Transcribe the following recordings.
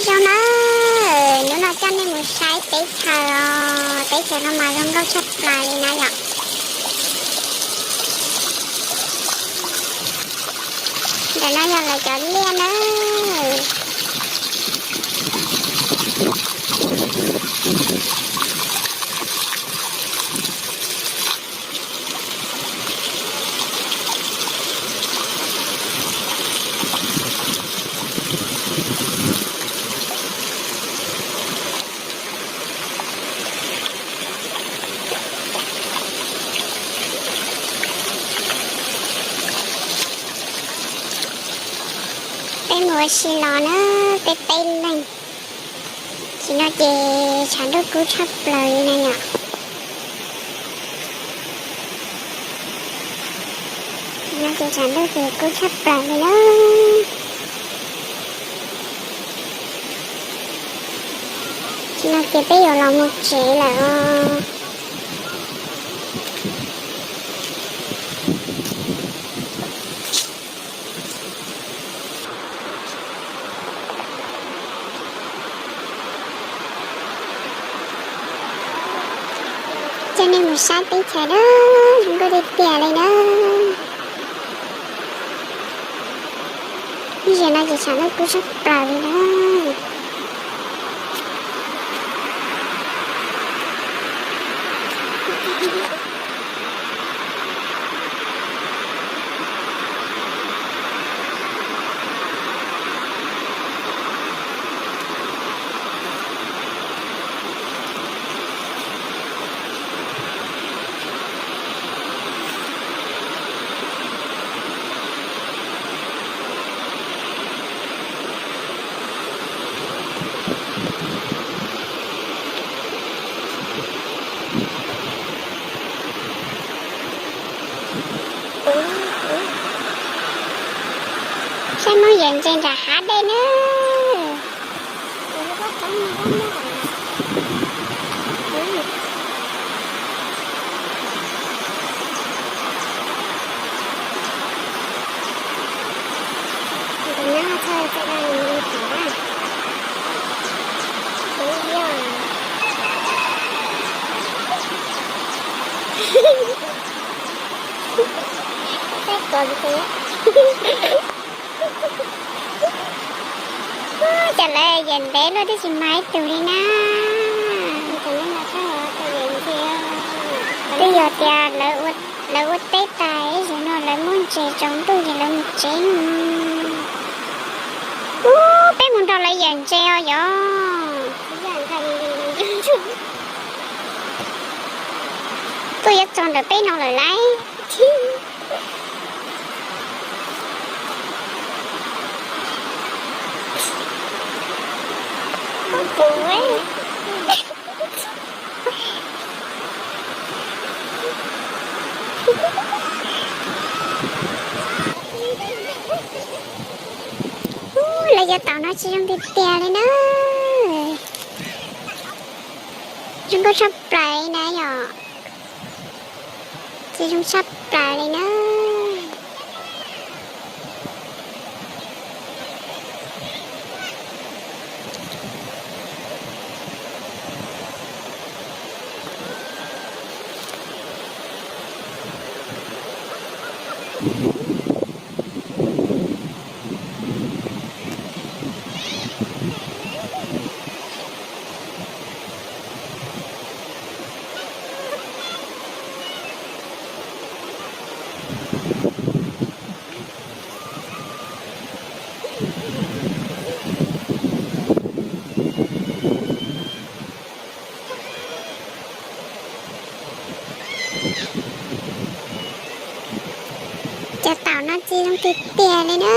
Zoo na, hnub no coj nej mus saib teb chaws os, teb chaws no mas zoo nkauj tshaj plaws li na yom. Ntawm no yog lawv cov liaj na. Peb mus ua si los na, peb peb leeg. Tam sim no ces tshav ntuj kub tshaj plaws li na yom. Tam sim no ces tshav ntuj ces kub tshaj plaws li na. Tam sim no ces peb yuav los mus tsev lawm os. Coj nej mus saib teb chaws na, zoo nkauj tiag tiag li na. Ib zaug no ces tshav ntuj kub tshaj plaws li na. Saib Hmoob yawm ntses nram hav dej na. Cas lawv yawm ntev luaj tib si mas ib tug li na. Twb yog tias lawv ua teb tas ib zaug no lawv muab ntses tsaus ntuj ces lawv mus tsev. Ub, peb mus nrog lawv yawm ntses os yom. Tuaj yuav txog ntawm peb no lawm lauj. Ub, lawv cov taum no tsis zoo tiag tiag li na. Zoo nkauj tshaj plaws na yom. Tsis zoo tshaj plaws li na. Cov taum no tsis zoo tiag tiag li na.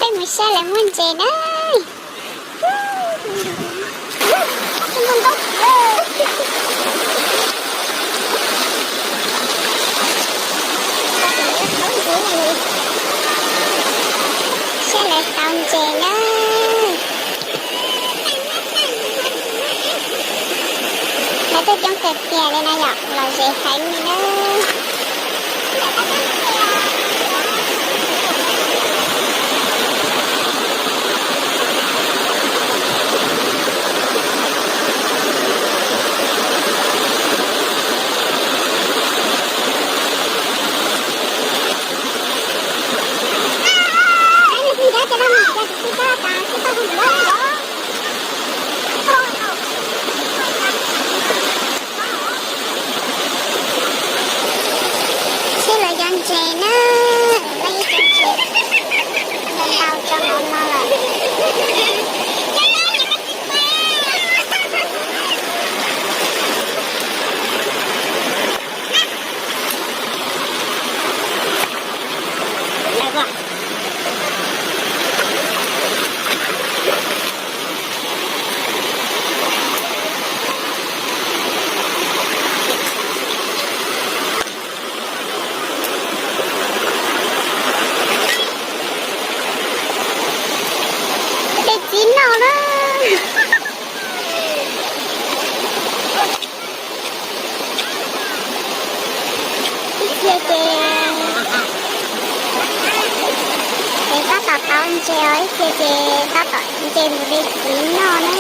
Peb mus saib lawv muab ntses na. Saib lawv tau ntses na. Lawv tuaj coob kawg tiag li na yom, lom zem heev li na. Sib lawv cov ntses na, leej ib cov ntses ntau tau rau hauv no lawm. Tej txiv noj na. Ib txhia ces, ces tab tom tau ntses os, ib txhia ces tab tom ntses mus de txiv noj na.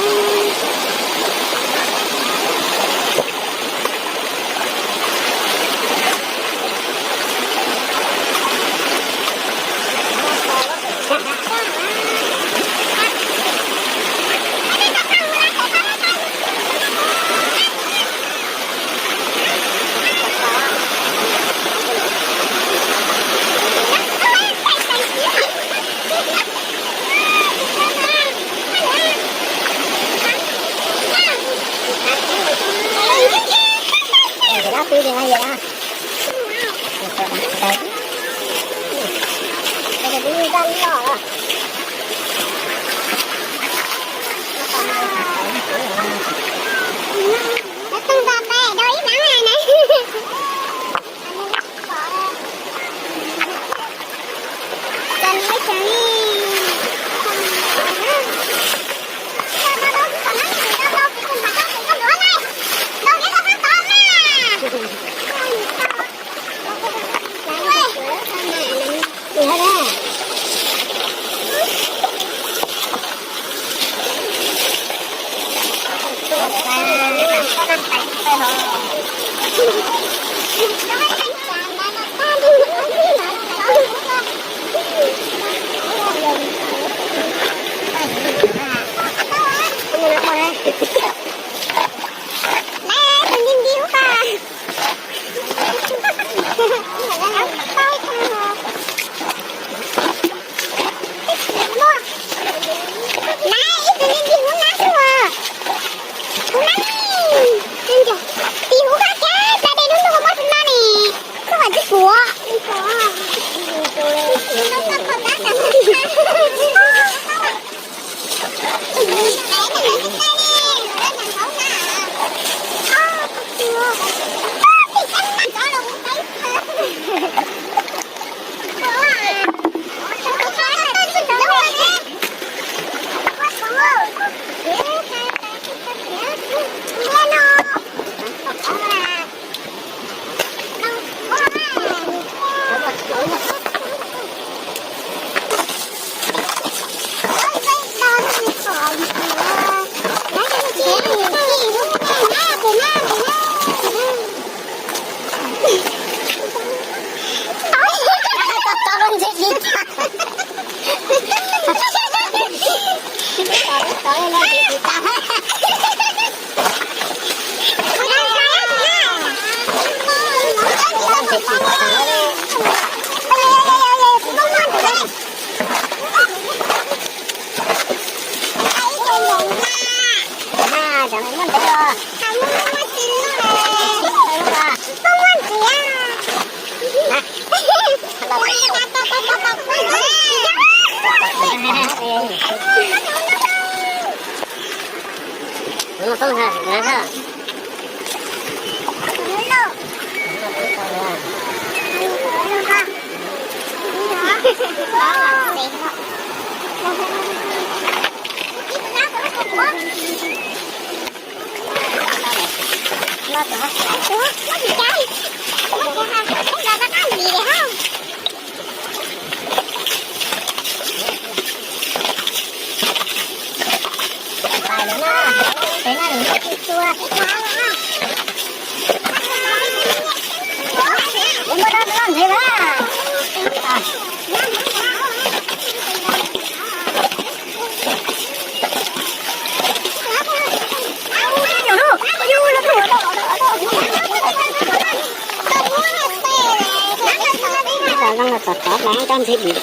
Tau zoo los tom tod dlav tau ntxim dim.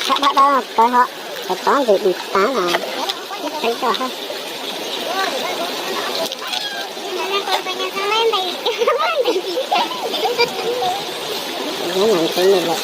Tshaj dab dab tod ho, tom tod ntxim dim tas na. Ib qhov tod, nyob nyob ntxim dim lawm.